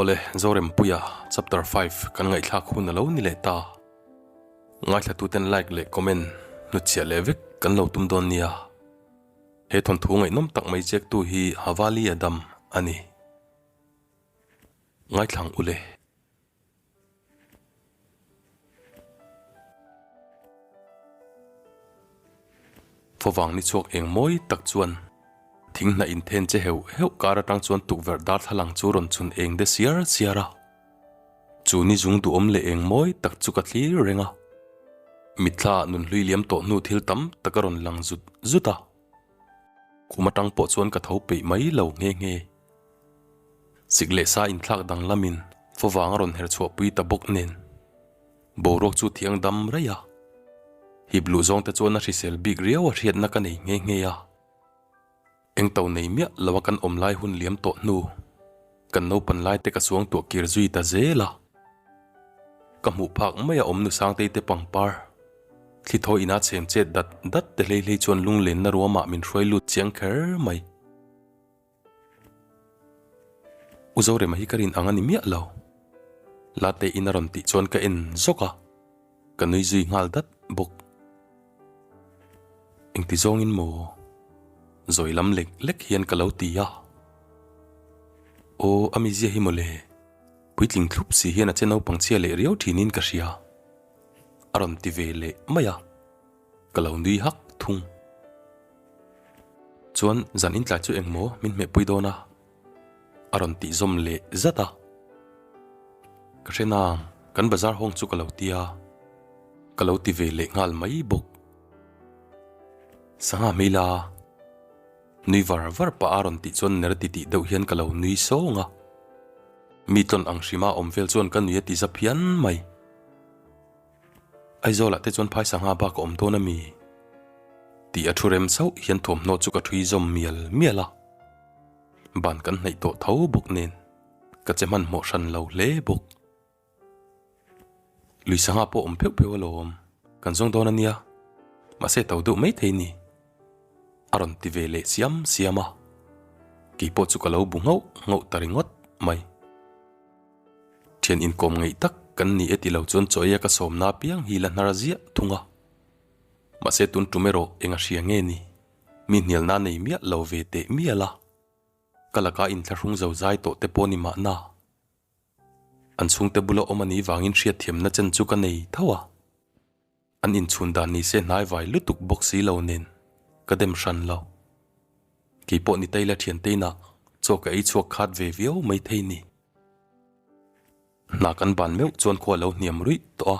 Awle, Zorempuia chapter 5 kan ngaihthlak hun a lo ni leh ta. Ngaithlatuten like leh comment hnutchhiah leh vek kan lo tum dawn nia. He thawnthu ngaihnawm tak mai ziaktu hi Havali Adam a ni. Ngaithlang ule. Favang ni chhuak eng mawi tak chuan thing hnah inthen che heuh heuh kar atang chuan tukverh darthlalang chu rawn chhun eng de siar siar a. Chu ni zung duhawm leh eng mawi tak chu ka thlir reng a. Mitthla ah nun hlui liam tawh hnu thil tam tak a rawn lang zut zut a. Khum atang pawh chuan ka tho peih mai lo nghe nghe. Sik leh sa inthlak danglamin favang a rawn her chhuahpui ta bawk nen boruak chu thiang dam raih a. Hip luh zawng te chuan a hrisel bik riau a hriatna ka nei nghe nghe a. Eng to nei miah lo a kan awm lai hun liam tawh hnu kan naupan lai te ka suang tuah kir zui ta zel a. Ka hmuh phak mai a awm nu Sangtei te pangpar thli thaw ina chhem chet dat dat te hlei hlei chuan lunglenna ruamah min hruai lut chiang kher mai. U Zorema hi ka rin ang a ni miah lo. Latte in a rawn tih chuan ka en zawk a, ka nui zui nghal dat bawk. Engti zawngin maw? Zawi lam lek lek hian ka lo ti a. Aw, a mizia hi mawle, puitling thlup si hian a che naupang chhia leh riau thinin ka hria. A rawn ti ve leh mai a, ka lo nui hak thung. Chuan zan intlai chu engmaw min hmehpui dawn a? A rawn tih zawm leh zat a. Ka hre nang, kan bazar hawng chu ka lo ti a. Ka lo ti ve leh nghal mai bawk. Sangha hmela nui var var pah a rawn tih chuan ner ti tih deuh hian ka lo nui sawng a. Mi tlawn ang hrima awm vel chuan ka nui a ti za phian mai. Aizawlah te chuan phai sangha bak a awm dawn a mi? Tih a thu rem chauh hian thawmhnaw chu ka thui zawm mial mial a. Ban kan hnaih tawh tho bawk nen ka che hmanhmawh hran lo hle bawk. Lui sangha pawh awm pheuh pheuh alawm, kan zawng dawn a nia, mahse to deuh mai thei ni. A rawn ti ve leh siam siam a, keipawh chu ka lo bu nghauh nghauh ta ringawt mai. Thian inkawm ngeih tak kan ni e ti lo chuan chaw eia ka sawmna apiang hi la hnar ziah thung a. Mahse tun tum erawh eng a hria nge ni? Mi hnialna nei miah lo ve teh mial a. Ka laka inthlahrung zo zai tawh te pawh ni mahna. An chhungte bula awm a nih vangin hriatthiamna chen chu ka nei tho a. An inchhun dan ni se hnai vai lutuk bawk si lo nen ka dem hran lo. Kei pawh ni Taila thianteina chaw ka ei chhuak khat ve viau mai thei ni. Hna kan ban meuh chuan khua lo hniam ruih tawh a.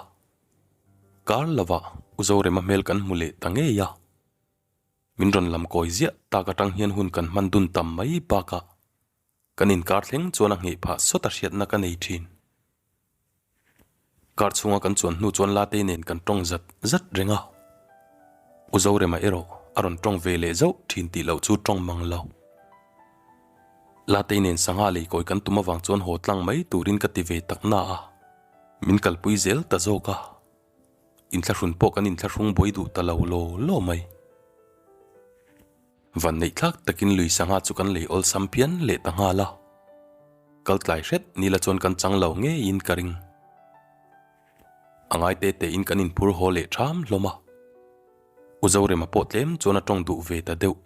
Kar lovah U Zorema hmel kan hmu leh ta ngei a. Min rawn lam kawi ziah tak atang hian hun kan hman dun tam mai bakah kan inkar thleng chuan a ngheh phah sawt a hriatna ka nei thin. Car chhunga kan chuan hnu chuan Latei nen kan tawng zat zat reng a. U Zorema erawh a rawn tawng ve leh zauh thin tih loh chu tawng mang lo. Latei nen sangha lei kawi kan tum avang chuan haw tlang mai turin ka ti ve tak na a, min kalpui zel ta zawk a. Inthlahrun pawh kan inthlahrung buai duh ta lo law law mai. Vanneih thlak takin lui sangha chu kan lei awlsam phian leh ta nghal a. Kal tlai hret nila chuan kan chang lo ngeiin ka ring. A ngai te tein kan inphur haw leh ṭham hlawm a. U Zorema pawh tlem chuan a ṭawng duh ve ta deuh.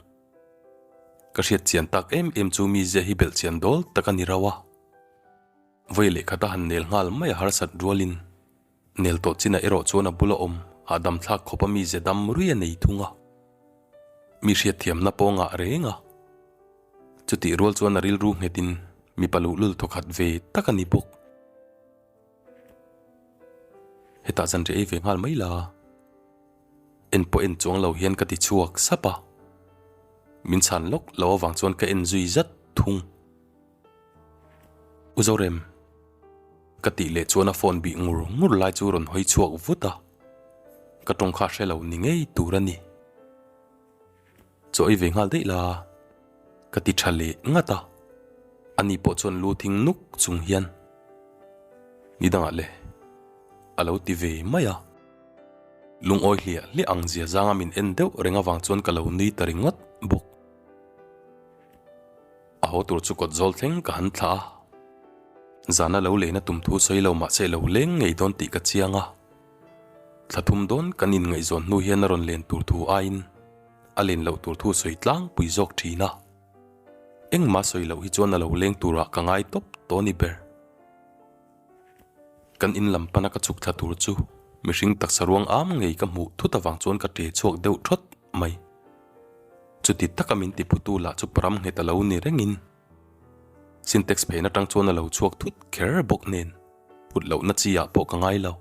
Ka hriat chian tak em em chu mizia hi belh chian dawl tak a ni rauh a. Vawi lehkhat a han nel nghal mai a harsat rualin nel tawh chinah erawh chuan a bula awm hahdam thlak khawp a mize dam rui a nei thung a. Mi hriatthiamna pawh ngah reng a. Chutih rual chuan a rilru nghetin mipa luhlul thawkhat ve tak a ni bawk. Hetah zan rih ei ve nghal mai la. En pawh en chuang lo hian ka ti chhuak sap a. Min chhan lawk lo avang chuan ka en zui zat thung. U Zorem, ka tih leh chuan a phone bih ngur ngur lai chu rawn hawi chhuak vut a, ka tawng kha hre lo ni ngei tur a ni. Chaw ei ve nghal daih la, ka ti tha leh ngat a, ani pawh chuan lu thing nuk chung hian ni dangah le a lo ti ve mai a. Lungawi hliah hliah ang zia zanga min en deuh reng avang chuan ka lo nui ta ringawt bawk. A haw tur chu kawt zawl thleng ka han thlah a. Zana lo lehna tum thu sawi lo mahse lo leng ngei dawn tih ka chiang a. Thla thum dawn kan inngaihzawn hnu hian a rawn len tur thu aiin a len loh tur thu sawi tlangpui zawk thin a. Engmah sawi loh hi chuan a lo leng turah ka ngai tawp tawh ni ber. Kan in lam pana ka chhuk thla tur chu mihring taksa ruang am ngei ka hmuh thut avang chuan ka ṭe chhuak deuh ṭhawt mai. Chuti taka min ti phutu lah chu param nghet a lo ni rengin Sintex phen atang chuan a lo chhuak thut kher bawk nen phut lohna chi ah pawh ka ngai lo.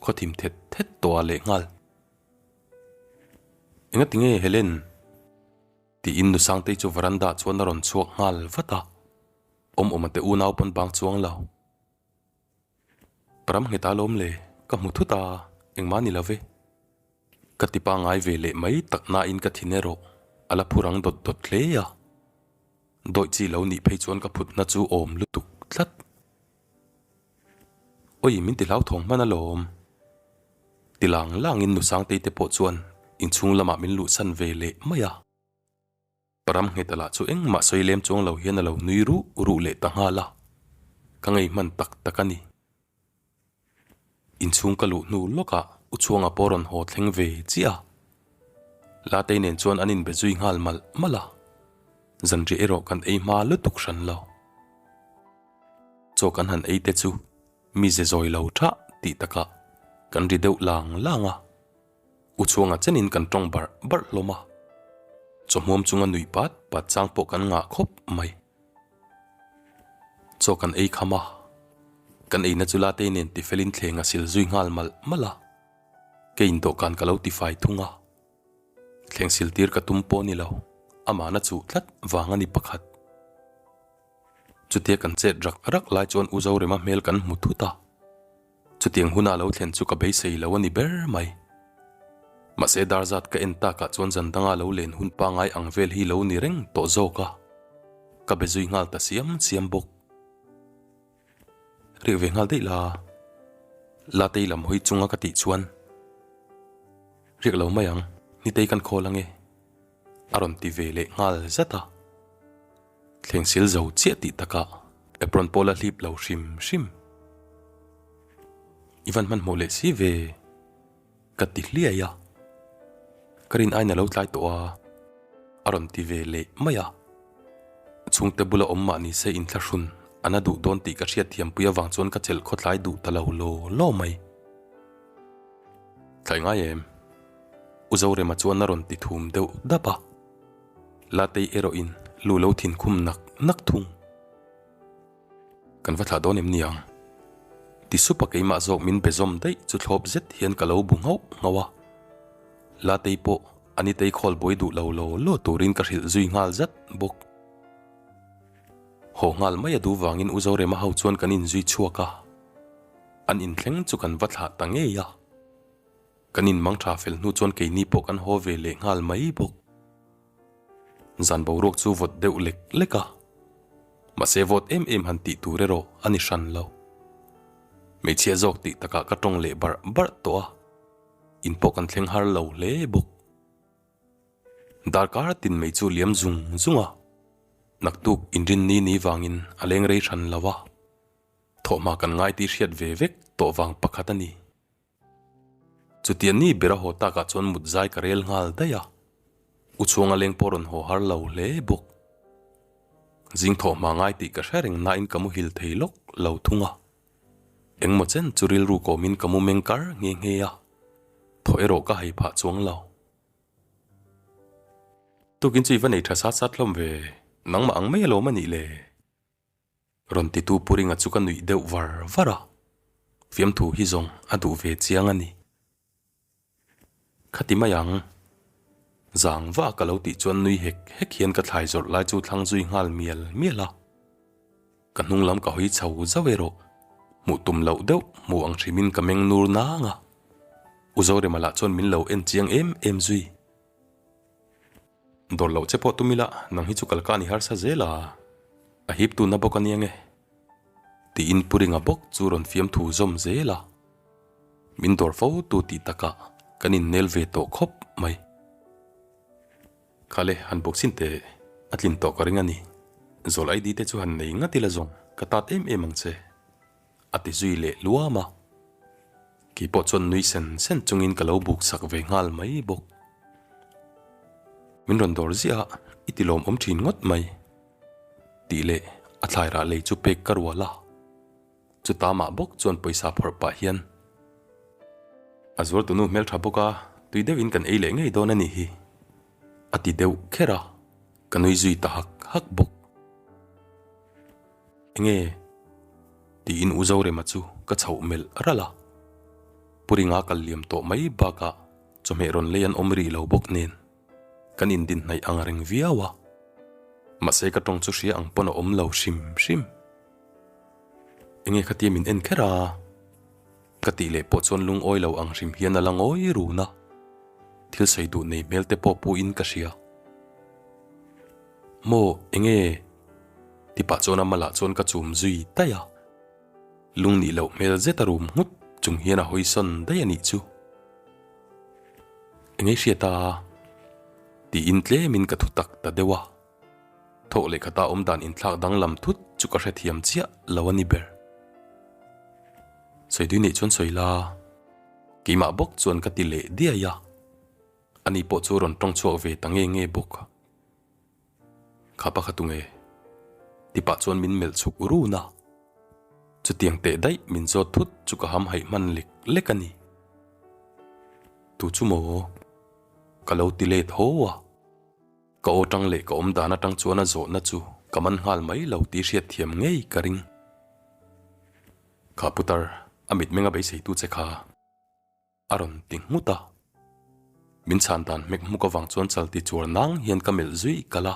Khawthim thet thet tawh ah lehnghal. Engati nge Helen? Tiin nu Sangtei chu veranda ah chuan a rawn chhuak nghal vat a. Awm awm a te unau pawn bang chuang lo. Ka ram nghet a lawm le, ka hmu thut a, engmah ni lo ve. Ka ti pangngai ve leh mai tak nain ka thin erawh a la phu rang dawt dawt hle a. Dawih chi lo nih phei chuan ka phutna chu awm lutuk tlat. Awi min ti hlauthawng hman alawm. Ti lang langin nu Sangtei te pawh chuan inchhung lamah min luhsan ve leh mai a. Param ngheta lah chu engmah sawi lem chuang lo hian a lo nui ruh ruh leh ta nghal a, ka ngei hman tak tak a ni. Inchhung ka luh hnu lawkah U Chhuanga pawh rawn haw thleng ve chiah a, Latei nen chuan an inbe zui nghal malh malh a, zanriah erawh kan ei hma lutuk hran lo. Chaw kan han ei te chu mi ze zawi lo thah tih takah kan ri deuh lang lang a. U chhuanga chenin kan tawng barh barh hlawm a, chawhmuam chunga nuih pat pat chang pawh kan ngah khawp mai. Chaw kan ei kham a, kan eina chu Latei nen tifelin thleng a sil zui nghal malh malh a, keiin dawhkan ka lo tifai thung a. Thleng sil tir ka tum pawh ni lo, amahna chuh tlat vang a ni pakhat. Chutia kan chet rak rak lai chuan U Zorema hmel kan hmu thut a. Chutiang huna lo thlen chu ka beisei lo a ni ber mai. Mahse dar zat ka en takah chuan zan danga lo len hun pangai ang vel hi lo ni reng tawh zawk a. Ka be zui nghal ta siam siam bawk. Riak ve nghal daih la. Latei lam hawi chunga ka tih chuan riak lo mai ang, nitei kan khawl ange a rawn ti ve leh nghal zat a. Thleng sil zo chiah tih takah apron pawh la hlip lo hrim hrim. I van hmanhmawh leh si ve ka ti hliai a, ka rin aiin a lo tlai tawh a, a rawn ti ve leh mai a. Chhungte bula awm mah ni se inthlahrun a na duh dawn tih ka hriatthiampui avang chuan ka chelh khawtlai duh ta lo law law mai. Tlai ngai em? U Zorema chuan a rawn ti thum deuh dap a. Latei erawhin lu lo thin khum nak nak thung. Kan va thlah dawn em niang? Ti sup a keimah zawk min be zawm daih chu thlawp zet hian ka lo bu nghauh nghauh a. Latei pawh Anitei khawl buai duh lo law law turin ka hrilh zui nghal zat bawk. Haw nghal mai a duh vangin U Zorema ho chuan kan inzui chhuak a. An inthleng chu kan va thlah ta ngei a. Kan inmang tha fel hnu chuan keini pawh kan haw ve leh nghal mai bawk. Zan boruak chu vawt deuh lek lek a, mahse vawt em em han tih tur erawh a ni hran lo. Hmeichhia zawk tih takah ka tawng leh barh barh tawh a, in pawh kan thleng har lo hle bawk. Darkar tin mai chu liam zung zung a, naktuk inrinni ni vangin a leng rei hran lo a, thawhhma kan ngai tih hriat ve vek tawh vang pakhat a ni. Chutiang ni ber a haw takah chuan mut zai ka rel nghal daih a, U Chhuanga leng pawh rawn haw har lo hle bawk. Zing thawh hma ngai tih ka hre reng nain ka muhil thei lawk lo thung a. Engmaw chen chu rilru kawmin ka mu meng kar nghe nghe a, thawh erawh ka hei phah chuang lo. Tukin chu i va nei tha sat sat hlawm ve, nangmah ang mai alawm a nih le. Rawn titu Pu Ringa chu ka nuih deuh var var a, fiamthu hi zawng a duh ve chiang a ni. Khati mai ang, zang va ka lo tih chuan nui hek hek hian ka thlai zawrh lai chu thlang zui nghal mial mial a. Ka hnung lam ka hawi chho zauh erawh, hmuh tum loh deuh hmuh ang hrimin ka meng nur nang a. U Zorema lah chuan min lo en chiang em em zui. Dawr loh che pawh tum ila, nang hi chu kal ka ni harsa zel a, a hip tuna bawk a nia nge? Tiin Pu Ringa bawk chu rawn fiamthu zawm zel a, min dawr fo tu tih takah kan innel ve tawh khawp mai. Khale, han bawk chhin teh, a tlin tawh ka ring a ni. Zawl ID te chu han nei ngat ila zawng. Ka tat em em ang che, a ti zui leh luam a. Kei pawh chuan nui sen sen chungin ka lo buk sak ve nghal mai bawk. Min rawn dawr ziah a, i ti lawmawm thin ngawt mai, tih leh a thlai rah lei chu pek ka rual a. Chuta mah bawk chuan pawisa phawrh pah hian a zuartunu hmeltha bawk a, tui deuhin kan ei leh ngei dawn a nih hi, a ti deuh kher a, ka nui zui ta hak hak bawk. Enge? tiin U Zorema chu ka chhoh melh ralh a, Pu Ringa kal liam tawh mai bakah chawhmeh rawn lei an awm rih lo bawk nen kan indin hnaih ang reng viau a, mahse ka tawng chu hria ang pawn a awm lo hrim hrim. Enge khatia min en kher a? Ka tih leh pawh chuan lungawi lo ang hrim hian a la ngawi run a, thil sawi duh nei hmel te pawh pu in ka hria. Maw enge? Ti pah chuan a malah chuan ka chum zui daih a, lung nih loh hmel zet a rum nghut chung hian a hawi sawn daih a nih chu. Enge i hriat a? Tiin tlemin ka thu tak ta deuh a. Thawk leh khata awm dan inthlak danglam thut chu ka hrethiam chiah lo a ni ber. Sawi neih chuan sawi la, keimah bawk chuan ka ti leh diai a, ani pawh chu rawn tawng chhuak ve ta nge nge bawk. Kha pakhat tunge? Ti pah chuan min melh chhuk run a, chutiang teh daih min zawt thut chu ka hamhaih hman lek lek a ni. Tu chu maw? Ka lo ti let haw a. Ka aw tang leh ka awm dan atang chuan a zawhna chu ka man nghal mai lo tih hriatthiam ngei ka ring. Kha putar, a mitmeng a beiseitu che kha a rawn ti nghut a. Min chhan dan hmek hmuk avang chuan chal ti chuar nang hian ka melh zui kalh a,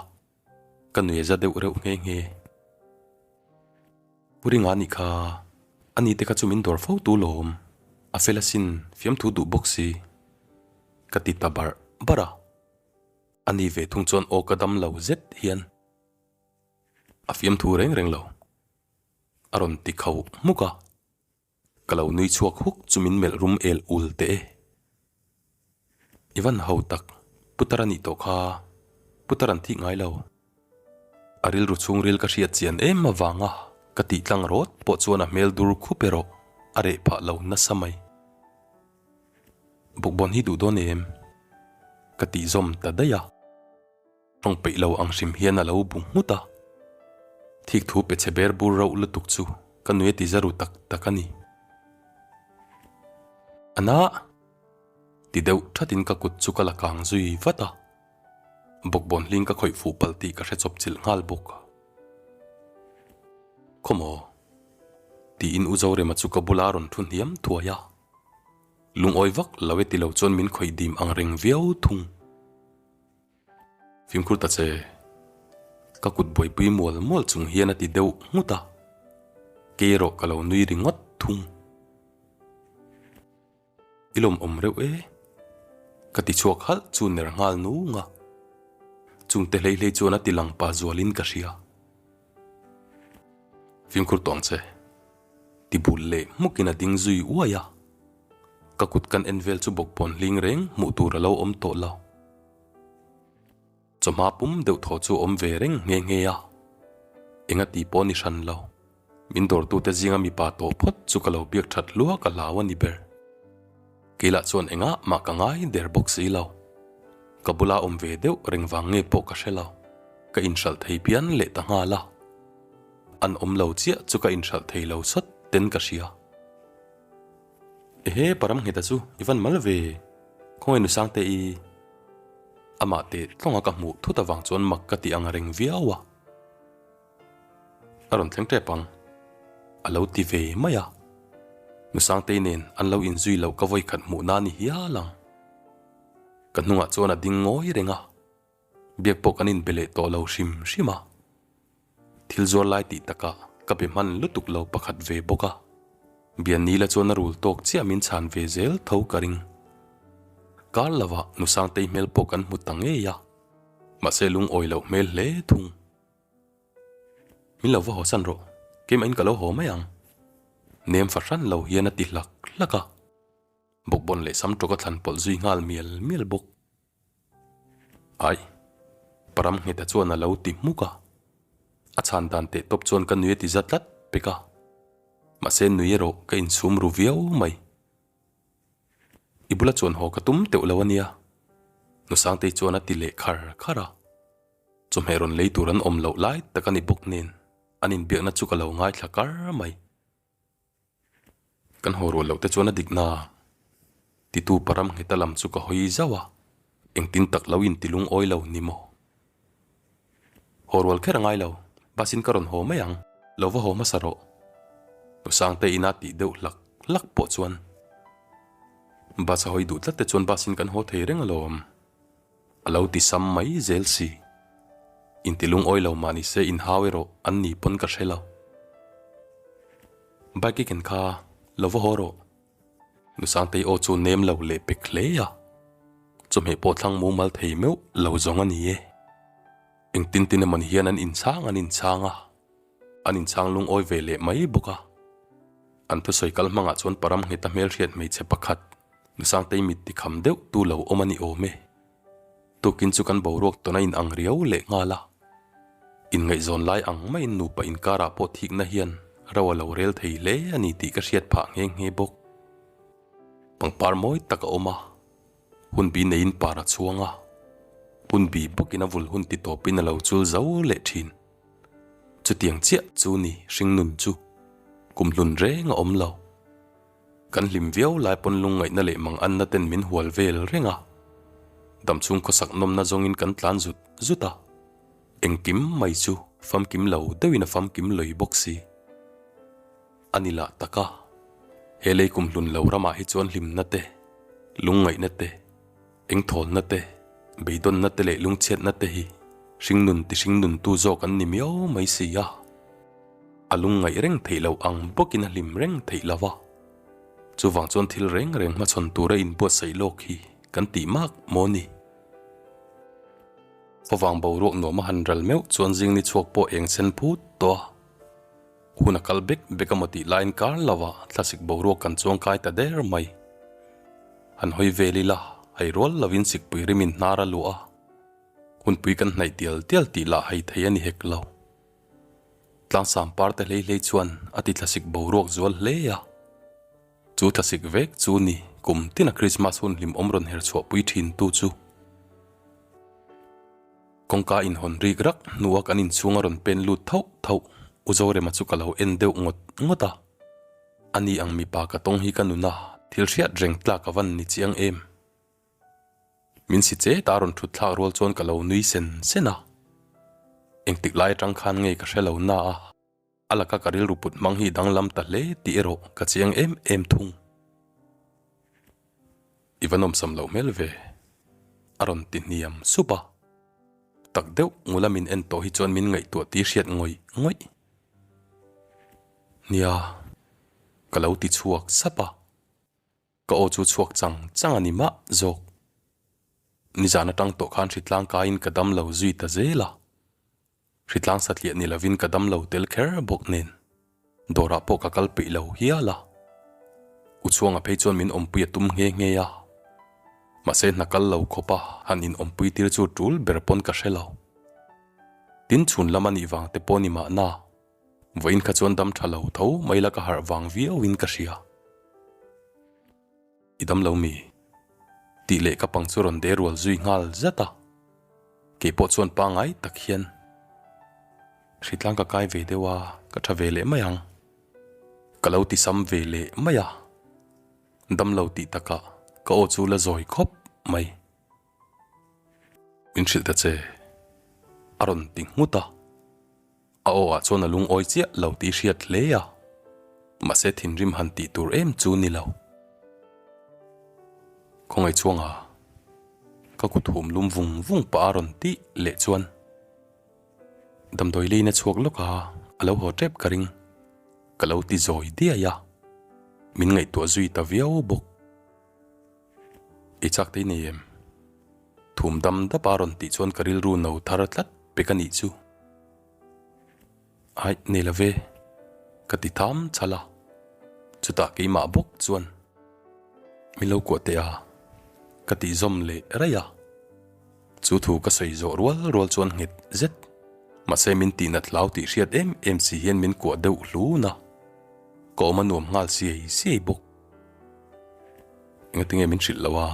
ka nui za deuh reuh nghe nghe. Pu Ringa nih kha, ani te kha chu min dawr fo tu lawm, a fel asin fiamthu duh bawk si, ka ti ta barh barh a. A ni ve thung chuan aw ka dam lo zet hian a fiamthu reng reng lo. A rawn ti kho hmuk a, ka lo nui chhuak huk chu min melh rum el ul teh e. I van ho tak, putar a nih tawh kha, putar an thih ngai lo. A rilru chhungril ka hriat chian em avanga ka tih tlang rawt pawh chuan a hmel dur khup erawh a reh phah lo nasa mai. Bawkbawn hi duh dawn em? Ka tih zawm ta daih a. Tawng peih lo ang hrim hian a lo bu nghut a. Thik thu pe chhe ber bur rauh lutuk chu ka nui a ti za ru tak tak a ni. A na! Ti deuh thatin ka kut chu ka la kang zui vat a. Bawkbawn hling ka khawih fuh palh tih ka hre chawp chilh nghal bawk. Khawmaw? Tiin U Zorema chu ka bula rawn thu hniam thuai a. Lungawi vak lo e ti lo chuan min khawih dim ang reng viau thung. Fimkhur ta che, ka kut buaipui mual mual chung hian a ti deuh nghut a, kei erawh ka lo nui ringawt thung. I lawmawm reuh e, ka ti chhuak halh chu ner nghal nung a, chungte hlei hlei chuan a ti lang pa zualin ka hria. Fimkhur tawh ang che. Ti bul leh hmukin a ding zui uai a, ka kut kan en vel chu bawkbawn hling reng hmuh tur a lo awm tawh lo. Chawhma pum deuh thaw chu a awm ve reng nghe nghe a, enga ti pawh ni hran lo, min dawrtute zinga mipa tawh phawt chu ka lo biak that lua ka hlau a ni ber. Kei lah chuan engah mah ka ngai der bawk si lo, ka bula awm ve deuh reng vang nge pawh ka hre lo, ka inhralh thei phian leh ta nghal a. An awm lo chiah chu ka inhralh thei lo sawt ten ka hria. Ehe Param Ngheta chu i van mal ve, khawngaih nu Sangte i amah teh tlawnga ka hmuh thut avang chuan mak ka ti ang reng viau a. A rawn thleng tep ang a lo ti ve mai a. Nu Sangtei nen an lo inzui loh ka vawikhat hmuh na ni hial ang. Ka hnungah chuan a ding ngawi reng a. Biak pawh kan inbe leh tawh lo hrim hrim a. Thil zuar lai tih takah ka be hman lutuk lo pakhat ve bawk a. Bianila chuan a rul tawk chiah min chhan ve zel tho ka ring. Kar lovah nu Sangtei hmel pawh kan hmu ta ngei a, mahse lungawi loh hmel hle thung. Min lo va haw san rawh, keimahin ka lo haw mai ang. Nem fahran lo hian a ti hlak hlak a. Bawkbawn leh sam tawk a thlan pawlh zui nghal mial mial bawk. Aih, Param Ngheta chuan a lo ti hmuk a. A chhan dan teh tawp chuan ka nui a ti za tlat pek a, mahse nui erawh ka insum ru viau mai. I bula chuan haw ka tum teuh lo a nia, Nu Sangtei chuan a ti leh khar khar a. Chawhmeh rawn lei tur an awm loh lai tak a ni bawk nen an inbiakna chu ka lo ngaithla kar mai. Kan haw rual loh te chuan a dik na. Titu param ngheta lam chu ka hawi zauh a, engtin tak lo inti lungawi lo ni maw? Haw rual kher a ngai lo, bus in ka rawn haw mai ang, lo va haw hmasa rawh. Nu Sangte ina tih deuh hlak hlak pawh chuan bus a hawi duh tlat te chuan bus in kan haw thei reng alawm. A lo ti sam mai zel si. Inti lungawi lo mah ni se inhau erawh an ni pawn ka hre lo. Bike i ken kha lo va haw rawh. Nu Sangtei aw chu nem lo leh pek hle a. Chawhmeh pawh thlang mumal thei meuh lo zawng a ni e. Engtin tin emaw ni hian an inchhang an inchhang a. An inchhang lungawi ve leh mai bawk a. An thusawi kal hmangah chuan param ngheta hmelhriat hmeichhe pakhat Nu Sangtei mit tikham deuh tu lo awm a ni awm e. Tukin chu kan boruak tawn a in ang riau leh nghal a. Inngaihzawn lai ang maiin nupa inkarah pawh thikna hian ro a lo rel thei hle a ni tih ka hriat phah nghe nghe bawk. Pangpar mawi tak a awm a, hunbi neiin par a chhuang a, hunbi bawkin a vul hun ti tawpin a lo chul zo leh thin. Chutiang chiah chu ni hringnun chu kumhlun reng a awm lo. Kan hlim viau lai pawn lungngaihna leh manganna ten min hual vel reng a, damchhung khawsak nawmna zawngin kan tlan zut zut a, engkim mai chu famkim lo deuhin a famkim lawih bawk si. A ni lah tak a, he lei kumhlun lo ramah hi chuan hlimna te, lungngaihna te, engthawlna te, beidawnna te leh lungchhiatna te hi hringnun ti hringnuntu zawk an ni miau mai si a. A lungngaih reng theih loh ang bawkin a hlim reng theih lo a. Chuvang chuan thil reng reng hmachhawn tura inbuatsaih lawk hi kan tih mak maw ni? Khawvang boruak nuam a han ral meuh chuan zing ni chhuak pawh eng sen phut tawh a. Hun a kal bek bek a maw tih laiin kar lo a thlasik boruak kan chuang kai ta der mai. Han hawi vel ila, hai rual lovin sikpui rimin hnar a luah a. Hunpui kan hnaih tial tial tih lah hai thei a ni hek lo. Tlangsam parte hlei hlei chuan a ti thlasik boruak zual hle a. Chu thlasik vek chu ni kum tina Krismas hun hlimawm rawn her chhuahpui thin tu chu. Kawngka inhawn rik rak hnua kan inchhung a rawn pen lut thauh thauh U Zorema chu ka lo en deuh ngawt ngawt a. Ani ang mipa ka tawng hi ka nuna thil hriat reng tlak a van ni chiang em. Min si che ta rawn thut thlak rual chuan ka lo nui sen sen a. Engtik lai atang khan nge ka hre lo na a, a laka ka rilru put hmang hi danglam ta hle tih erawh ka chiang em em thung. I va nawmsam loh hmel ve, a rawn ti hniam sup a. Tak deuh ngula min en tawh hi chuan min ngaihtuah tih hriat ngawih ngawih. Nia, ka lo ti chhuak sap a. Ka aw chu chhuak chang chang a ni mah zawk. Nizan atang tawh khan hritlang kaiin ka dam lo zui ta zel a. Hritlang satliah ni lovin ka dam lo tel kher bawk nen dawrah pawh ka kal peih lo hial a. U Chhuanga phei chuan min awmpui a tum nghe nghe a. Mahse hna kal lo khawp a han in awmpui tir chu tul ber pawn ka hre lo. Tin chhun lam a nih vang te pawh ni mahna. Vawiin kha chuan dam tha lo tho mai la ka harh vang viau in ka hria. I dam lo mi? Tih leh ka pang chu rawn de rual zui nghal zat a. Kei pawh chuan pangai tak hian hritlang ka kai ve deuh a, ka tha ve leh mai ang. Ka lo ti sam ve leh mai a. Dam lo tih takah ka aw chu la zawi khawp mai. Min hrilh ta che. A rawn ti nghut a. A aw ah chuan a lungawi chiah lo tih hriat hle a, mahse thinrim han tih tur em chu ni lo. Khawngaih chhuanga ka kut hum lum vung vung pah a rawn tih leh chuan damdawi leiin a chhuak lawk a, a lo haw tep ka ring. Ka lo ti zawi diai a, min ngaihtuah zui ta viau bawk. I chak te i nei em? Thum dam dap a rawn tih chuan ka rilru no thar tlat pek a nih chu. Aih, nei lo ve, ka ti tham chhal a. Chutah keimah bawk chuan min lo kuah teh a, ka tih zawm leh raih a. Chu thu ka sawi zawh rual rual chuan nghet zet. Mahse min tihnat hlau tih hriat em em si hian min kuah deuh hlun a, ka awm a nuam nghal siai siai bawk. Engatinge min hrilh lo a?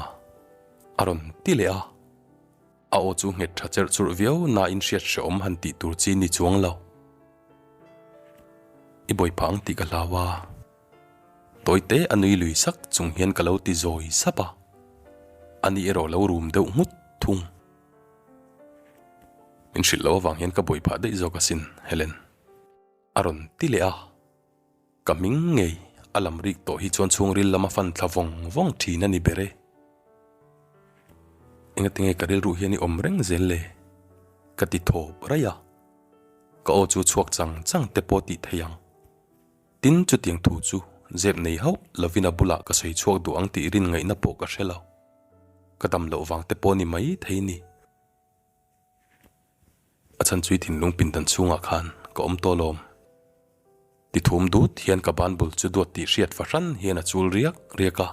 A rawn ti leh a. A aw chu nghet tha cherh churh viau nain hriat hrehawm han tih tur chi ni chuang lo. I bawipa ang tih ka hlau a. Tawi te a nui lui sak chung hian ka lo ti zawi sap a. Ani erawh lo rum deuh nghut thung. Min hrilh loh avang hian ka bawipa daih zawk asin, Helen. A rawn ti leh a. Ka hming ngei a lam rik tawh hi chuan chhungril lam a fan thla vawng vawng thin a ni ber e. Engatinge ka rilruh hian i awm reng zel le? Ka ti thawp raih a. Ka aw chu chhuak chang chang te pawh tih thei ang. Tin chutiang thu chu zep nei hauh lovin a bulah ka sawi chhuak duh ang tih rin ngaihna pawh ka hre lo. Ka dam loh vang te pawh ni mai thei ni. A chhan chu i thinlung pindan chhungah khan ka awm tawh lawm. Ti thum dut hian ka ban bul chu duat tih hriat fahran hian a chul riak riak a,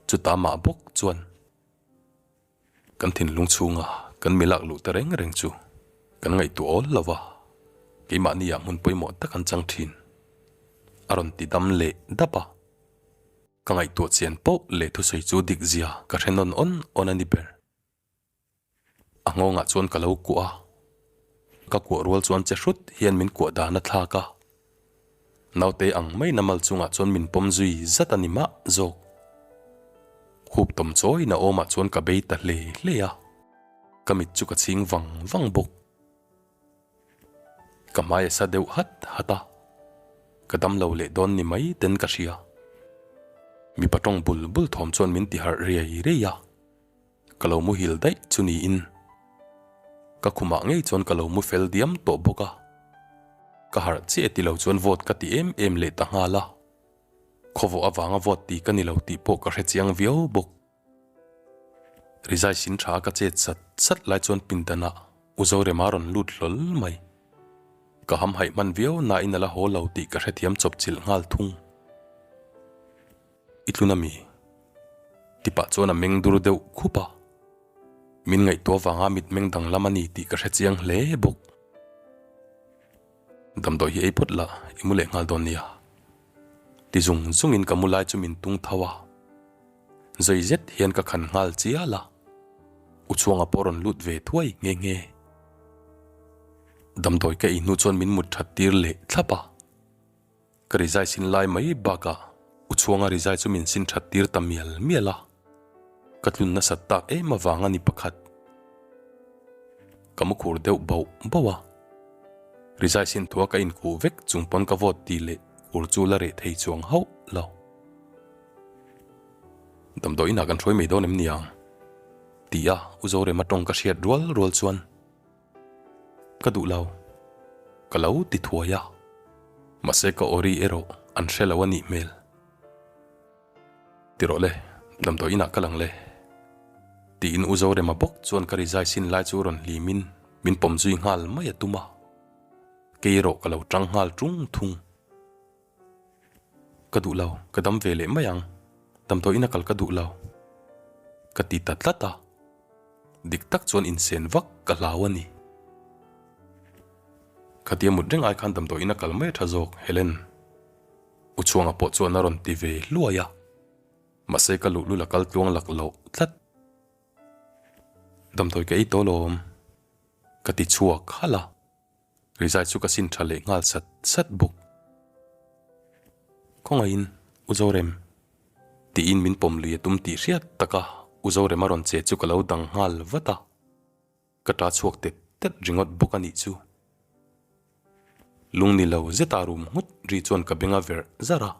chutah mah bawk chuan kan thinlung chhunga kan mi lak luh ta reng reng chu kan ngaihtuah awl lo va, keimahni ah hmun pawimawh tak an chang thin. A rawn ti dam leh dap a. Ka ngaihtuah chian poh leh thusawi chu dik zia ka hre nawn awn awn a ni ber. A nghawngah chuan ka lo kuah a, ka kuah rual chuan che hrut hian min kuah dan a thlak a. Naute ang maina mal chungah chuan min pawm zui zat a ni mah zawk. Khup tawm chawiin a awmah chuan ka bei ta hle hle a, ka mit chu ka chhing vang vang bawk. Ka hmai a sa deuh hat hat a, ka dam lo leh dawn ni mai ten ka hria. Mipa tawng bul bul thawm chuan min ti harh riai riai a. Ka lo muhil daih chu niin ka khumah ngei chuan ka lo mu fel diam tawh bawk a, ka harh chiah ti lo chuan vote ka ti em em leh ta nghal a, khawvawh avanga vote ti ka ni lo tih pawh ka hre chiang viau bawk. Rizai sin tha ka chet sat sat lai chuan pindanah U Zorema rawn lut hlawl mai. Ka hamhaih hman viau nain a la haw lo tih ka hrethiam chawp chilh nghal thung. I tlun ami? Ti pah chuan a meng dur deuh khup a. Min ngaihtuah vanga mitmeng danglam a ni tih ka hre chiang hle bawk. Damdawi hi ei phawt la, i mu leh nghal dawn nia. Ti zung zungin ka mu lai chu min tung tho a. Zawi zet hian ka khan nghal chial a. U Chhuanga pawh rawn lut ve thuai nghe nghe. Damdawi ka ei hnu chuan min mut that tir leh thlap a. Ka rizai sin lai mai bakah U Chhuanga rizai chu min sin that tir ta mial mial a, ka tlun nasat tak em avang a ni pakhat. Ka mu khur deuh bauh bauh a, rizai sin thua ka inkhuh vek chung pawn ka vawt ti leh khur chu la reh thei chuang hauh lo. Damdawi inah kan hruai mai dawn em niang? ti a U Zorema tawng ka hriat rual rual chuan Ka duh lo. Ka lo ti thuai a. Mahse ka aw ri erawh an hre lo a nih hmel. Ti rawh le, damdawi inah ka lang le. Tiin U Zorema bawk chuan ka rizai sin lai chu rawn hlimin min pawm zui nghal mai a tum a. Kei erawh ka lo tang nghal tung thung. Ka duh lo, ka dam ve leh mai ang. Damdawi ina kal ka duh lo. Ka ti ta tlat a. Dik tak chuan insen vak ka hlau a ni. Khatia mut reng ai khan damdawi ina kal mai a tha zawk, Helen. U Chhuanga pawh chuan a rawn ti ve hluai a. Mahse ka luhlul a kal tluang lak loh tlat. Damdawi ka ei tawh lawm. Ka ti chhuak halh a. Rizai chu ka sin tha leh nghal sat sat bawk. Khawngaihin U Zorem tiin min pawm lui a tum tih hriat taka U Zorem a rawn che chu ka lo dang nghal vat a, ka ta chhuak tet tet ringawt bawk a nih chu. Lung ni lo zeta rum nghut ri chuan ka beng a verh zar a,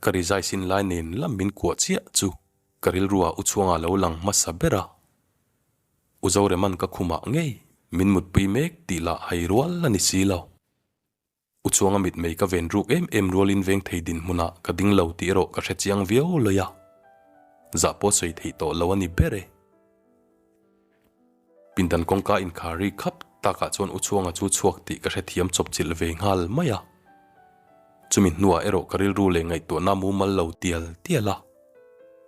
ka rizai sin lai nen lam min kuah chiah chu ka rilruah U Chhuanga lo lang hmasa ber a. U Zoreman ka khumah ngei min mutpui mek tih lah hai rual a ni si lo. U Chuanga mitmei ka ven ruk em em rualin veng thei dinhmunah ka ding lo tih erawh ka hre chiang viau lawih a. Zah pawh sawi theih tawh lo a ni ber e. Pindan kawngka inkhar ri khap takah chuan U Chuanga chu chhuak tih ka hrethiam chawpchilh ve nghal mai a. Chumi hnuah erawh ka rilru leh ngaihtuahna mumal lo tial tial a.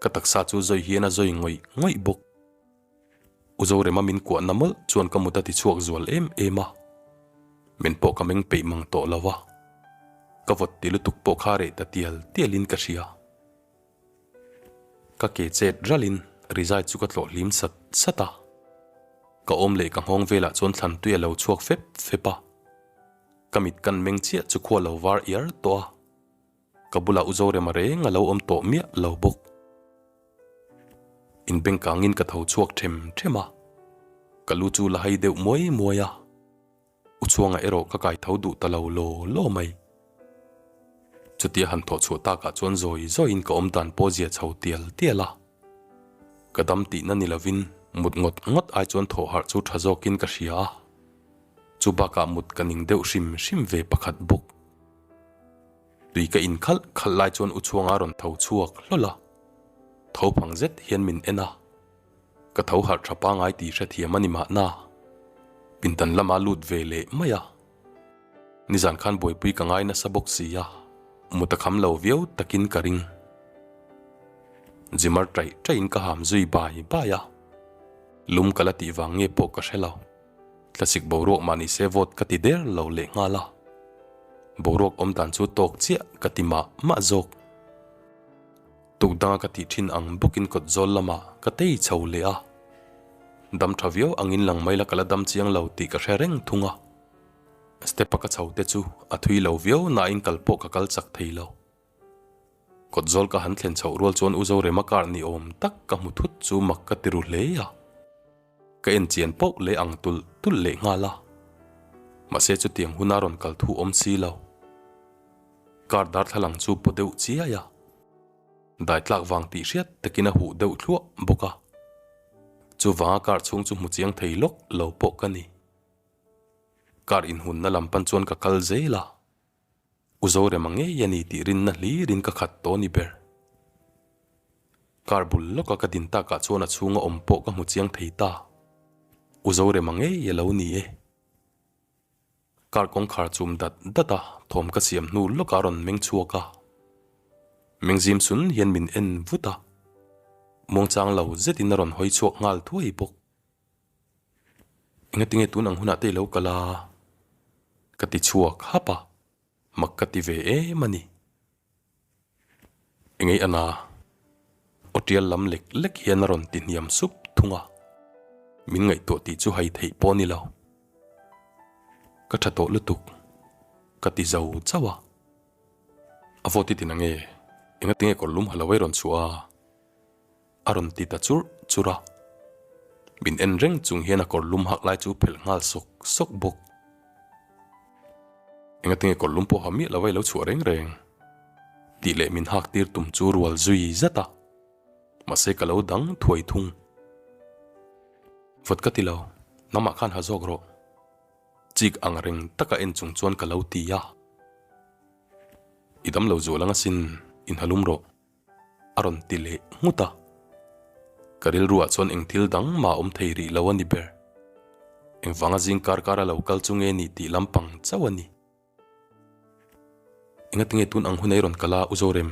Ka taksa chu zawi hian a zawi ngawih ngawih bawk. U Zorema min kuahna mawlh chuan ka mut a ti chhuak zual em em a. Men pawh ka meng peih mang tawh lo a, ka vawt ti lutuk pawh kha reh ta tial tialin ka hria. Ka ke chet ralin rizai chu ka tlawh hlim sat sat a, ka awm leh ka nghawng velah chuan thlan tui a lo chhuak fep fep a, ka mit kan meng chiah chu khua lo var iar tawh a, ka bulah U Zorema reng a lo awm tawh miah lo bawk. Inbengkangin ka tho chhuak them them a, ka lu chu la hai deuh muai muai a. U Chhuanga erawh ka kai tho duh ta lo law law mai. Chutia han thawh chhuah takah chuan zawi zawiin ka awm dan pawh zia chho tial tial a. Ka dam tihna ni lovin mut ngawt ngawt ai chuan thawh harh chu tha zawkin ka hria a. Chu bakah mut ka ning deuh hrim hrim ve pakhat bawk. Tui ka in khalh khalh lai chuan U Chhuanga a rawn tho chhuak hlawl a. Tho phang zet hian min en a. Ka tho harh tha pangai tih hrethiam a ni mahna. Pindan lama lut ve leh mai a. Nizan khan buaipui ka ngai nasa bawk si a, mut a kham lo viau takin ka ring. Zimar taih taihin ka ham zui bai bai a. Lum ka la tih vang nge pawh ka hre lo. Tlasik boruak mah ni se vawt ka ti der lo leh nghal a. Boruak awm dan chu tawk chiah ka ti mah mah zawk. Tuk danga ka tih thin ang bawkin kawt zawl lamah ka tei chho leh a. Dam tha viau angin lang mai la ka la dam chiang lo tih ka hre reng thung a. Step a ka chho te chu a thui lo viau nain kal pawh ka kal chak thei lo. Kawt zawl ka han thlen chhoh rual chuan U Zorema car ni awm tak ka hmu thut chu mak ka ti ru hle a. Ka en chian pauh leh ang tulh tulh leh nghal a. Mahse chutiang huna rawn kal thu awm si lo. Car darthlalang chu paw deuh chiai a. Dai tlak vang tih hriat takin a huh deuh thluah bawk a. Chuvanga car chhung chu hmu chiang thei lawk lo pawh ka ni. Car inhunna lam pan chuan ka kal zel a. U Zorema ngei a ni tih rinna hlirin ka khat tawh ni ber. Car bul lawka ka din takah chuan a chhunga awm pawh ka hmu chiang thei ta. U Zorema ngei a lo ni e. Car kawngkhar chum dat dat a, thawm ka siam hnu lawkah a rawn meng chhuak a. Mengzim sun hian min en vut a. Muangchang lo zetin a rawn hawi chhuak nghal thuai bawk. Engatinge tun ang hunah te i lo kal a? Ka ti chhuak hap a, mak ka ti ve em a ni. Engei ana? Aw tial lam lek lek hian a rawn ti hniam sup thung a, min ngaihtuah tih chu hai theih pawh a ni lo. Ka tha tawh lutuk, ka ti zo chauh a. A vawt i ti na nge? Engatinge kawr lum ha lo ei rawn chhuah a? A rawn ti ta churh churh a. Min en reng chung hian a kawr lum hak lai chu phelh nghal sawk sawk bawk. Engatinge kawr lum pawh ha miah lo a i lo chhuah reng reng? Tih leh min hak tir tum chu rual zui zat a. Mahse ka lo dang thuai thung. Vawt ka ti lo, nangmah khan ha zawk rawh. Chik ang reng taka en chung chuan ka lo ti a. I dam lo zual ang asin, inha lum rawh. A rawn ti leh nghut a. Ka rilruah chuan eng thil dang mah awm thei rih lo a ni ber. Engvanga zing kar kar a lo kal chu nge ni tih lampang chauh a ni. Engatinge tun ang hun ei rawn kal a U Zorem?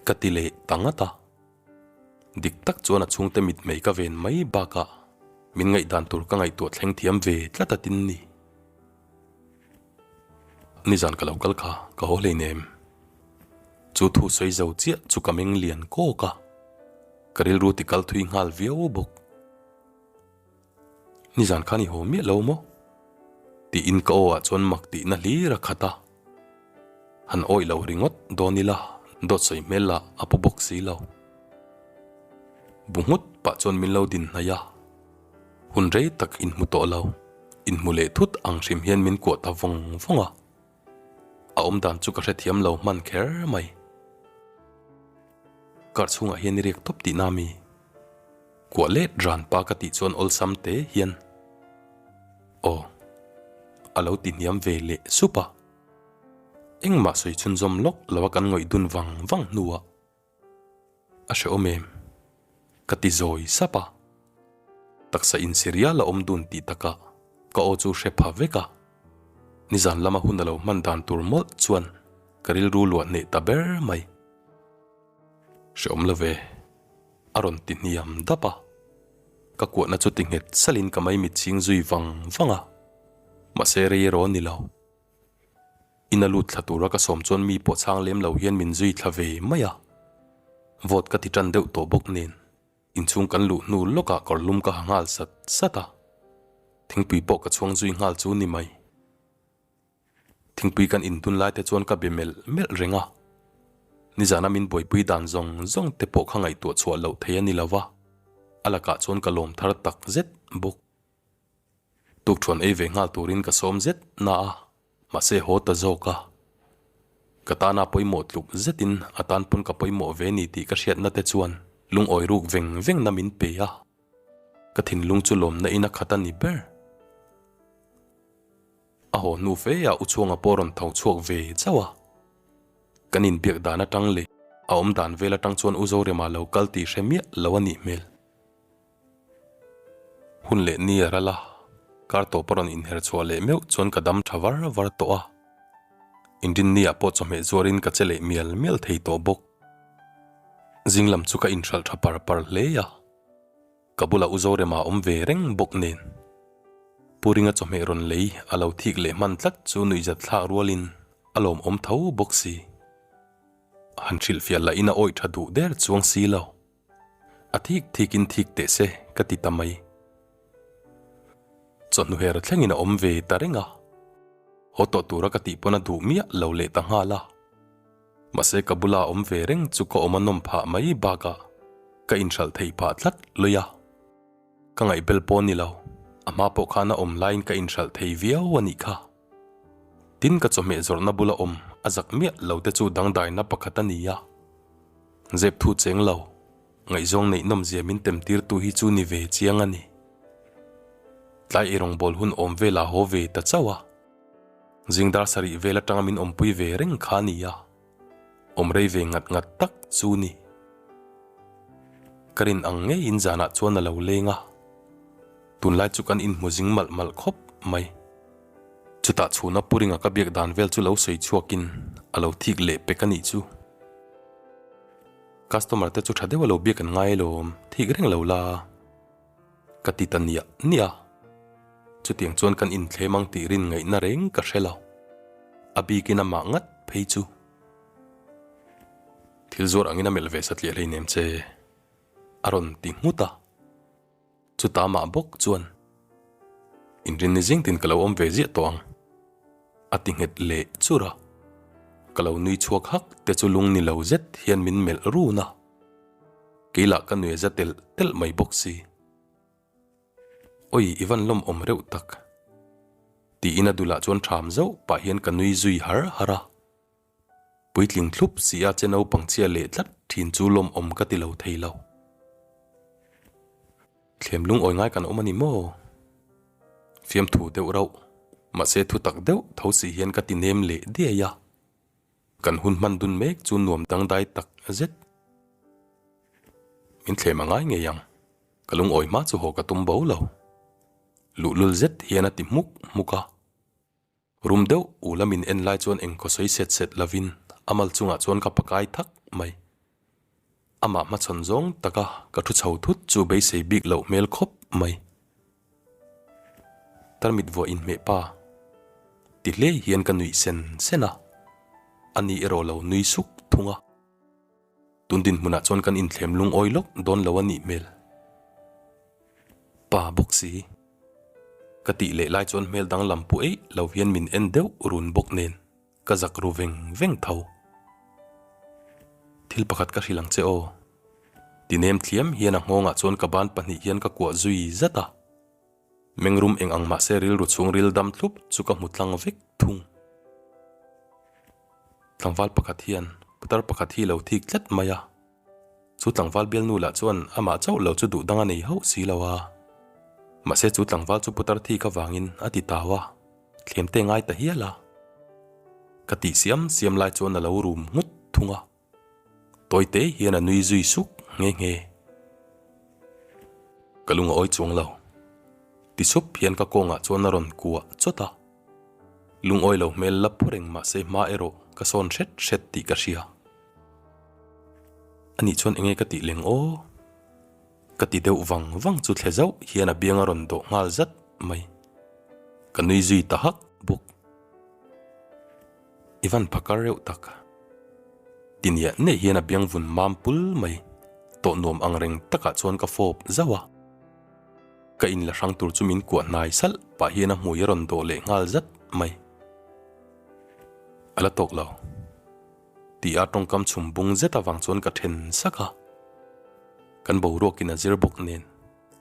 Ka ti leh ta ngat a. Dik tak chuan a chhungte mitmei ka ven mai bakah min ngaihdan tur ka ngaihtuah thleng thiam ve tlat a tin ni. Nizan ka lo kal kha ka haw hleinem. Chu thu sawi zo chiah chu ka meng lian kawk a, ka rilru ti kal thui nghal viau bawk. Nizan khan i haw miah lo maw? Tiin ka aw ah chuan mak tihna hlir a khat a. Han awih lo ringawt dawn ila dawt sawi hmel lah a pu bawk si lo. Bu nghut pah chuan min lo din hnaih a. Hun rei tak inhmu tawh lo, inhmu leh thut ang hrim hian min kuah ta vawng vawng a. A awm dan chu ka hrethiam lo hman kher mai. Car chhungah hian i riak tawp tihna mi? Kuah let ran pa ka tih chuan awlsam te hian aw a lo ti hniam ve leh sup a. Engmah sawi chhunzawm lawk lo a kan ngawih dun vang vang hnuah A hrehawm em? Ka ti zawi sap a. Taksa insirial a awm dun tih takah ka aw chu hre pha vek a. Nizan lama hun a lo hman dan tur mawlh chuan ka rilru luah hneh ta ber mai. Hrehawm lo ve, a rawn ti hniam dap a. Ka kuahna chu ti nghet salin ka maimit chhing zui vang vang a. Mahse rei erawh a ni lo. Ina lut thla tura ka sawm chuan mi pawh chhang lem lo hian min zui thla ve mai a. Vawt ka ti tan deuh tawh bawk nen inchhung kan luh hnu lawkah kawr lum ka ha nghal sat sat a. Thingpui pawh ka chhuang zui nghal chu ni mai. Thingpui kan indun lai te chuan ka be melh melh reng a. Nizana min buaipui dan zawng zawng te pawh kha ngaihtuah chhuah loh thei a ni lo va, a lakah chuan ka lawm thar tak zet bawk. Tukṭhuan ei ve nghal turin ka sawm zet na a, mahse haw ta zawk a. Ka tana pawimawh tluk zetin a tan pawn ka pawimawh ve ni tih ka hriatna te chuan lungawi ruk veng vengna min pe a. Ka thinlung chu lawmna in a khat a ni ber. A haw hnu fe ah U Chhuanga pawh rawn tho chhuak ve chauh a. Kan inbiak dan atang leh a awm dan vel atang chuan U Zorema lo kal tih hre miah lo a nih hmel. Hun leh ni a ral a, kar tawp a rawn inher chhuah leh meuh chuan ka dam tha var var tawh a. Inrinni ah pawh chawhmeh zuarin ka che leh mial mial thei tawh bawk. Zing lam chu ka inhralh tha par par hle a. Ka bulah U Zorema awm ve reng bawk nen. Pu Ringa chawhmeh rawn lei a lo thik leh hman tlat chu nuihzat thlak rualin a lawmawm tho bawk si. Han hrilhfiah lahin a awih tha duh der chuang si lo. A thik thikin thik teh se ka ti ta mai. Chawhnu her thlengin a awm ve ta reng a. Haw tawh tura ka tih pawn a duh miah lo leh ta nghal a. Mahse ka bula awm ve reng chu ka awm a nawm phah mai bakah ka inhralh theih phah tlat lui a. Ka ngaihbel pawh ni lo, a hma pawh khan a awm laiin ka inhralh thei viau a nih kha. Tin ka chawhmeh zawrhna bula awm a zak miah lo te chu dangdaina pakhat a ni a. Zep thu cheng lo, ngaihzawng neih nawmzia min tem tirtu hi chu ni ve chiang a ni. Tlai eirawngbawl hun awm velah haw ve ta chauh a. Zing dar sarih vel atanga min awmpui ve reng kha a ni a. Awm rei ve ngat ngat tak chu ni. Ka rin ang ngeiin zanah chuan a lo leng a. Tunlai chu kan inhmu zing malh malh khawp mai. Chutah chhuna Pu Ringa ka biak dan vel chu lo sawi chhuakin a lo thik leh pek a nih chu. Customer te chu tha deuh a lo biak an ngai alawm, thik reng lo la. Ka ti ta niah niah a. Chutiang chuan kan inthlem ang tih rin ngaihna reng ka hre lo. A bikin amah ngat phei chu. Thil zuar angin a melh ve satliah hleinem che. A rawn ti nghut a. Chuta mah bawk chuan, Inrinni zing tin ka lo awm ve ziah tawh ang, a ti nghet leh chur a. Ka lo nui chhuak hak te chu lung ni lo zet hian min melh run a. Kei lah ka nui a za telh telh mai bawk si. Awi, i van lawmawm reuh tak, tiin a dulah chuan ṭham zauh pah hian ka nui zui har har a. Puitling thlup si a che naupang chhia leh tlat thin chu lawmawm ka ti lo thei lo. Thlem lungawi ngai kan awm a ni maw? Fiamthu deuh rauh, mahse thu tak deuh tho si hian ka ti nem leh diai a. Kan hun hman dun mek chu nuam dangdai tak zet. Min thlem a ngai ngei ang, ka lungawi hma chu haw ka tum bo lo. Luhlul zet hian a ti hmuk hmuk a. Rum deuh u la min en lai chuan engkaw sawi set set lovin a mal chungah chuan ka pakai thak mai. Amah hmachhawn zawng taka ka thu chho thut chu beisei bik loh hmel khawp mai. Tarmit vuah inhmeh pa ti hle hian ka nuih sen sen a, ani erawh lo nui suk thung a. Tun dinhmunah chuan kan inthlem lungawi lawk dawn lo a nih hmel. Pa bawk si. Ka tih leh lai chuan hmel danglam pu eih lo hian min en deuh run bawk nen ka zak ru veng veng tho. Thil pakhat ka hrilh ang che aw. Ti nem thliam hian a nghawngah chuan ka ban pahnih hian ka kuah zui zat a. Mengrum eng ang mahse rilru chhung ril dam thlup chu ka hmu tlang vek thung. Tlangval pakhat hian putar pakhat hi lo thik tlat mai a, chu tlangval bialnu lah chuan amah chauh lo chu duh dang a nei hauh si lo a. Mahse chu tlangval chu putar thik avangin a ti tau a, thlem te ngai ta hial a. Ka tih siam siam lai chuan a lo rum nghut thung a. Tawite hian a nui zui suk nghe nghe. Ka lung a awi chuang lo. Ti sup hian ka kawngah chuan a rawn kuah chawt a. Lungawi lo hmel la phu reng mahse hma erawh ka sawn hret hret tih ka hria. Anih chuan enge ka tih leng aw? Ka ti deuh vang vang chu thle zauh hian a biang a rawn dawh nghal zat mai. Ka nui zui ta hak bawk. I van phakar reuh tak. Ti niah niah hian a biang vun mam pul mai. Tawh nuam ang reng takah chuan ka fawp zauh a. Ka in la hrang tur chu min kuah hnai salh pah hian a hmui a rawn dawh leh nghal zat mai. A la tawk lo. Tih a tawngkam chhum bung zet avang chuan ka then sak a. Kan boruakin a zir bawk nen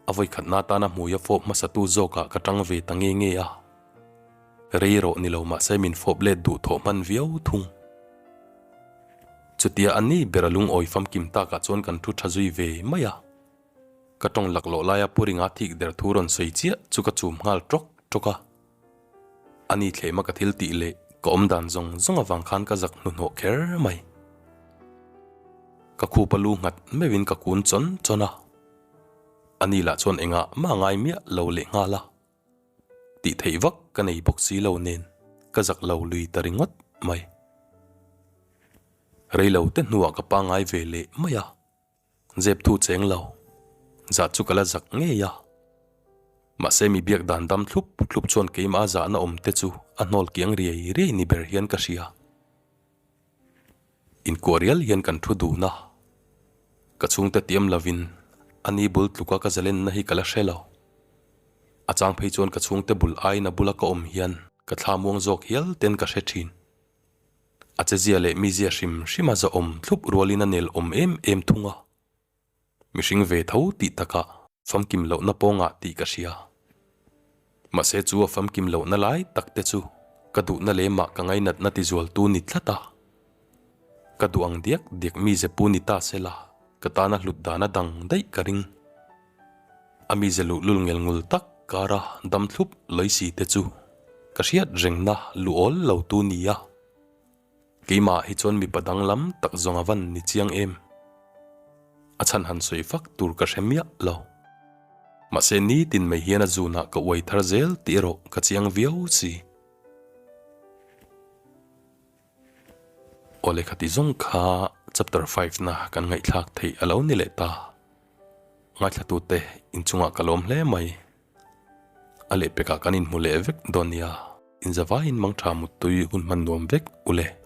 a vawikhatna atana hmui a fawp hmasatu zawkah ka tang ve ta nge nge a. Rei erawh ni lo mahse min fawp let duh thawh hman viau thung. Chutia a ni ber a lungawi famkim takah chuan kan thu tha zui ve mai a. Ka tawng laklawh laia Pu Ringa thik der thu rawn sawi chiah chu ka chum nghal tawk tawk a. A ni thlema ka thil tih leh ka awm dan zawng zawng avang khan ka zak hnuhnawh kher mai. Ka khupa lu nghat meuhin ka kun chawn chawn a. A ni lah chuan engah mah ngai miah lo leh nghal a. Tih theih vak ka nei bawk si lo nen ka zak lo lui ta ringawt mai. Rei lo te hnuah ka pangngai ve leh mai a. Zep thu cheng lo, zah chu ka la zak ngei a. Mahse mi biak dan dam thlup thlup chuan keimah zahna awm te chu a hnawl kiang riai riai ni ber hian ka hria. Inkuah rial hian kan thu dun a, ka chhungte tiam lovin a ni bul tluka ka zalenna hi ka la hre lo. A chang phei chuan ka chhungte bul aiin a bula ka awm hian ka thla muang zawk hial ten ka hre thin. A chezia leh mizia hrim hrim a zahawm thlup rualin a nel awm em em thung a. Mihring ve tho tih takah famkim lohna pawngah tih ka hria. Mahse chu a famkim lohna lai tak te chu ka duhna lemah ka ngainatna tizualtu ni tlat a. Ka duh ang diak diak mize pu ni ta se la, ka tana hlut dana dang daih ka ring. A mize luhlul ngel ngul tak kara dam thlup lawi si te chu ka hriat rengna lu awl lo tu nia. Keimah hi chuan mipa danglam tak zawng a van ni chiang em? A chhan han sawi fak tur ka hre miah lo. Mahse nitin mai hian a zunah ka uai thar zel tih erawh ka chiang viau si. Aw lehkha ti zawng kha chapter 5 na kan ngaihthlak theih a lo ni leh ta. Ngaithlatute inchungah ka lawm hle mai. A lehpekah kan inhmu leh vek dawn nia. Inzavaiin mangtha muttui hun hman nuam vek u le.